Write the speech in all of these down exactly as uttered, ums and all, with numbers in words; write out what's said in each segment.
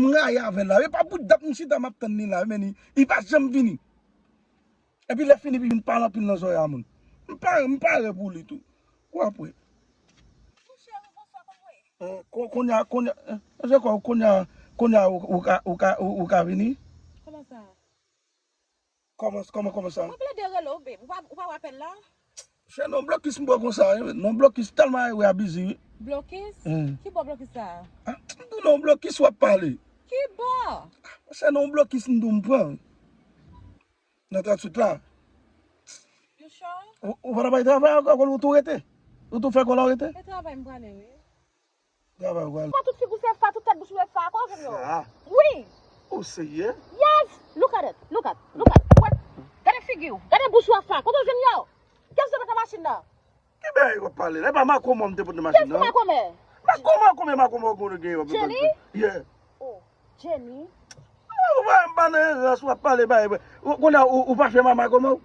M rayi avè l la. E pa bout dat m chita m ap tann li la, men li, li pa janm vini. Epi lè fini, li vin pale anpil nan zòrèy a moun. M pare, m pare pou li tou. Ou apre. Monchè, wi, bonswa, kòman w ye? Eh, ko-, kounye a, kounye a, eh, je crois, kounye a, kounye a, ou, ou ka, ou ka, ou, ou ka vini? Kòman sa? Kòman, kòman, kòman sa? Mwen plede rele w, babe. Ou pa, ou pa wè apèl la? Chè, non blokis m pran konsa, wi. Non blokis tèlman ay wè a bizi, wi. Blokis? Hmm. Ki bò blokis sa? Ah, m di non blokis w ap pale. Ki bò? Chè, non blokis m di w m pran. Nan trant uit la. You sure? Ou, ou pa t ap bay travay ankò, ou tou rete. Ou tou fè kò la w rete. E travay m prale, wi. Travay ou pral. Fwa tout figi w se fa, tout tèt bouch ou se fa, kote w jwenn yo? Fa? Wi. Ou serye? Yes! Look at it, look at, look at. Wè, gade figi w, gade bouch ou a fa, kote w jwenn yo? Kiyès ki te pote machin nan? Ki bagay w ap pale la? E pa makomè m te pote machin nan? Kiyès ki makomè? Makomè, makomè, makomè, makomè, gen yo. Jenny? Yeah. Oh, Jenny. Ou pa, m pa nan erans, w ap pale bay. Ou, kounye a, ou, ou pa fè mama kòman w?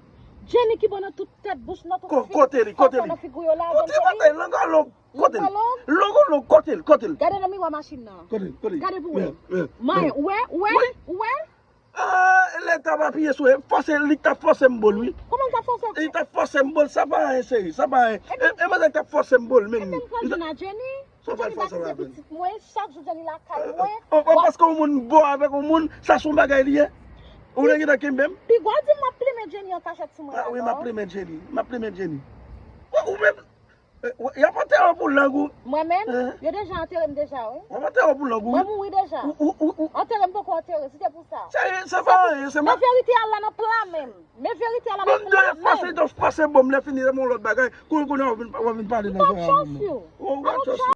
Jenny ki bon nan tout tèt bouch, nan tout figi. Kote li, kote li? Nan figi w yo la, kote Jenny? Kote li? Langa long, kote li? Langa long? Langa long, kote li, kote li? Gade nan miwa machin nan. Kote li, kote li? Gade pou wè. Yeah, yeah. Mayen, ou wè, ou wè, ou wè? Ah, lè t ap apiye sou, fòse, li t ap fòse m bol, wi. Kòman l t ap fòse? Li t ap fòse m bol, sa pa anyen, cheri, sa pa anyen. E, e manzè t ap fòse m bol, men. Ebyen, m pral jwenn a Jenny. Sa w pral fè sa la, Jenny? Mwen, chak jou Jenny lakay mwen. Paske yon moun bo avèk yon moun, sa se yon bagay li ye. Ou vle gentan kenbe m? Piga w di m w ap plimen Jenny an kachèt sou mwen la, non? Ah wi, m ap plimen Jenny. M ap plimen Jenny. Ou menm, eh, y ap antere w pou lang ou. Mwen menm, yo deja antere m deja, wi. W ap antere w pou lang ou, wi. Mwen mouri deja. Antere m poko antere, si te pou sa. Se, se pa anyen, se ma- Men verite a la nan pla menm. Men verite a la nan pla menm. Bon, de fòse, de fòse, bon, lè fini, se yon lòt bagay. Kounye a w ap vin, w ap vin pale nan zòrèy a moun nan. Oh, I don't trust you.